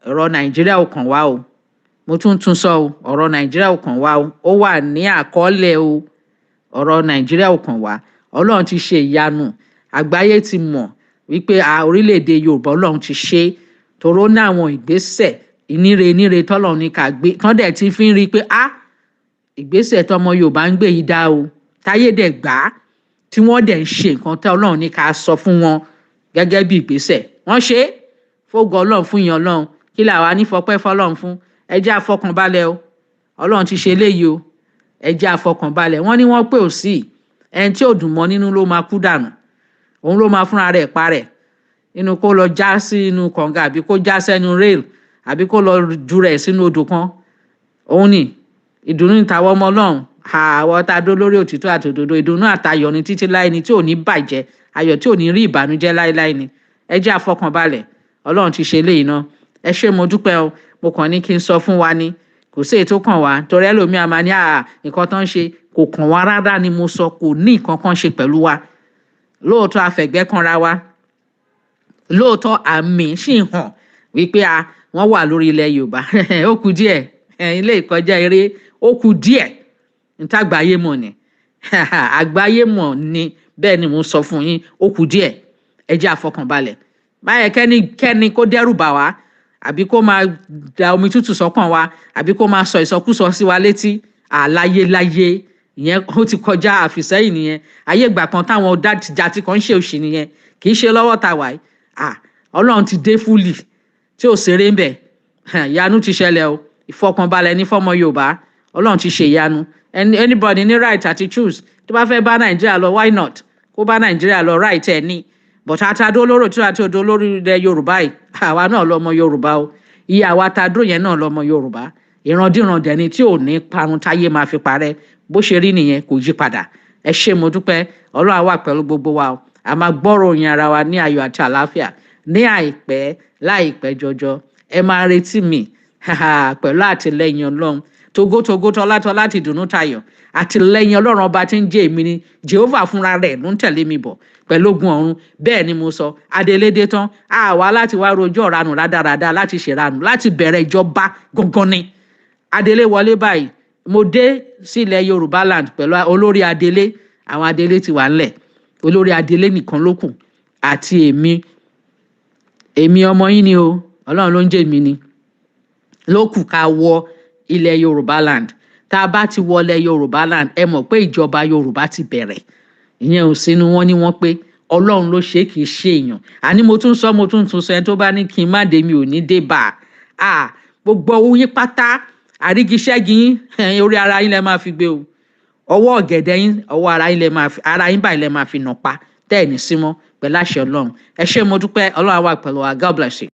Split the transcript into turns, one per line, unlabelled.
Ọ̀rọ̀ Nàìjíríà ò kàn wá o. Mo tún tún sọ o, ọ̀rọ̀ Nàìjíríà ò kàn wá o. Ó wà ní àkọọ́lẹ̀ o. Ọ̀rọ̀ Nàìjíríà ò kàn wá. Ọlọ́run ti ṣe ìyanu. Àgbáyé ti mọ̀ wípé a orílẹ̀-èdè Yorùbá, Ọlọ́run ti ṣe é, toró ní àwọn ìgbésẹ̀ ìníre ìníre tọ́lọ́run ní ká gbé tán, dẹ̀ ti fi ń rí i pé a ìgbésẹ̀ tọmọ Yorùbá ń gbé yìí dá o, táyé dẹ̀ gbà á, tí wọ́n dẹ̀ ń ṣe nǹkan tí Ọlọ́run ní ká sọ fún wọn gẹ́gẹ́ bí ìgbésẹ̀ wọ́n ṣe é. Fógo Ọlọ́run, fún ìyàn Ọlọ́run, kí làwa ní fọpẹ́ fọlọ́run fún? Ẹ jẹ́ àfọkànbalẹ̀ o. Ọlọ́run ti ṣe eléyìí o. Ẹ jẹ́ àfọkànbalẹ̀. Wọ́n ní wọ́n pè ó sí ẹni tí ò dùn mọ́ nínú ló máa kú dànù, òun ló máa fúnra rẹ̀ parẹ̀ inú, kó lọ já sí inú kànga, àbí kó já sẹ́nu rail, àbí kó lọ ju rẹ̀ sínú odò kan. Òun ni ìdùnnú ìtàwọn ọmọ Ọlọ́run, àwọn tá a dó lórí òtítọ́ àti òdodo, ìdùnnú àtayọ̀ ni títí láé ni, tí ò ní bàjẹ́, ayọ̀ tí ò ní rí ìbànújẹ́ láéláé ni. Ẹ jẹ́ àfọkànbalẹ̀. Ọlọ́run ti ṣe eléyìí náà. Ẹ ṣé, mo dúpẹ́ o. Mo kàn ní kí n sọ fún wa ni. Kò sí èyí tó kàn wá, torí ẹlòmíà máa ní nǹkan tó ń ṣe kò kàn wá rárá ni. Mo sọ, kò ní nǹkan kan ṣe pẹ̀lú wa. Lóòótọ́, afẹ̀gbẹ́ kanra wa lóòótọ́, àmì sì hàn wípé a wọ́n wà lórí ilẹ̀ Yorùbá. Ó kù díẹ̀, ilé ìkọjá eré, ó kù díẹ̀ ntàgbáyé mọ̀ ni, àgbáyé mọ̀ ni. Bẹ́ẹ̀ ni mo sọ fún yín, ó kù díẹ̀. Ẹ jẹ́ àfọkànbalẹ̀ báyẹn. Kẹ́ni kẹ́ni kó dẹ́rù bà wá, àbí kó máa da omi tútù sọ́kàn wa, àbí kó máa sọ ìsọkúsọ sí wa létí àláyéláyé, ìyẹn ó ti kọjá, àfìsẹ́yìn nìyẹn. Ayé ìgbà kan táwọn jàti kan ń ṣe òṣì nìyẹn, kì í ṣe lọ́wọ́ ta wàyí. Ọlọ́run ti dé fully, tí ò ṣeré ń bẹ̀. Ìyanu ti ṣẹlẹ̀ o. Ìfọkànbalẹ̀ ní fọ́mọ Yorùbá. Ọlọ́run ti ṣe ìyanu. Anybody ní right àti choose tó bá fẹ́ bá Nàìjíríà lọ, why not? Kó bá Nàìjíríà lọ, right ẹ̀ ní. But àtàdó olóró tí àti odò olórí ilẹ̀ Yorùbá yìí, àwa náà lọmọ Yorùbá o. Iye àwa tàdó yẹn náà lọmọ Yorùbá, ìrandíran dẹni tí ò ní parun táyé máa fi parẹ́. Bó ṣe rí nìyẹn, kò yí padà. Ẹ ṣé, mo dúpẹ́. Ọlọ́run á wà pẹ̀lú gbogbo wa o. A máa gbọ́rọ̀ òyìn ara wa ní ayọ̀ àti àlàáfíà ní àìpẹ́ láìpẹ́ jọjọ. Ẹ máa retí mi pẹ̀lú àtìlẹ́yìn Ọlọ́run, togotogo, tọ́látọ́lá, ti dùnú tayọ̀. Àtìlẹ́yìn Ọlọ́run ọba tí ń jẹ́ èmi ni Jehovah fúnra rẹ̀ ló ń tẹ̀lé mi bọ̀ pẹ̀lú ogun ọ̀run. Bẹ́ẹ̀ ni mo sọ. Adelédé tán, àwa láti wá rojọ́ ranù rádaràda, láti ṣèranù, láti bẹ̀rẹ̀ ìjọba gangan ni adelé wọlé báyìí. Mo dé sílẹ̀ Yorùbá land pẹ̀lú olórí adelé. Àwọn adelé ti wà ńlẹ̀, olórí adelé nìkan ló kù àti èmi. Èmi ọmọ yín ni o, Ọlọ́run ló ń jẹ́ èmi ni ló kù ká wọ ilẹ̀ Yorùbá land. Tá a bá ti wọlé Yorùbá land, ẹ mọ̀ pé ìjọba Yorùbá ti bẹ̀rẹ̀. Ìyẹn ò sínú wọn ní wọn pé Ọlọ́run ló ṣe é, kì í ṣe èèyàn. Àní mo tún sọ, mo tún tún sọ, ẹni tó bá ní kí n má dé, mi ò ní dé bá a. Gbogbo owó yín pátá, àrígiṣẹ́gi yín, orí ara yín lẹ máa fi gbé o. Ọwọ́ ọ̀gẹ̀dẹ̀ yín, ọwọ́ ara yín lẹ máa fi, ara yín báyìí lẹ máa fi nà pa tẹ́ ẹ̀ ní símọ́, pẹ̀lú àṣẹ Ọlọ́run. Ẹ ṣé, mo dúpẹ́. Ọlọ́run á wà pẹ̀lú wa. God bless you.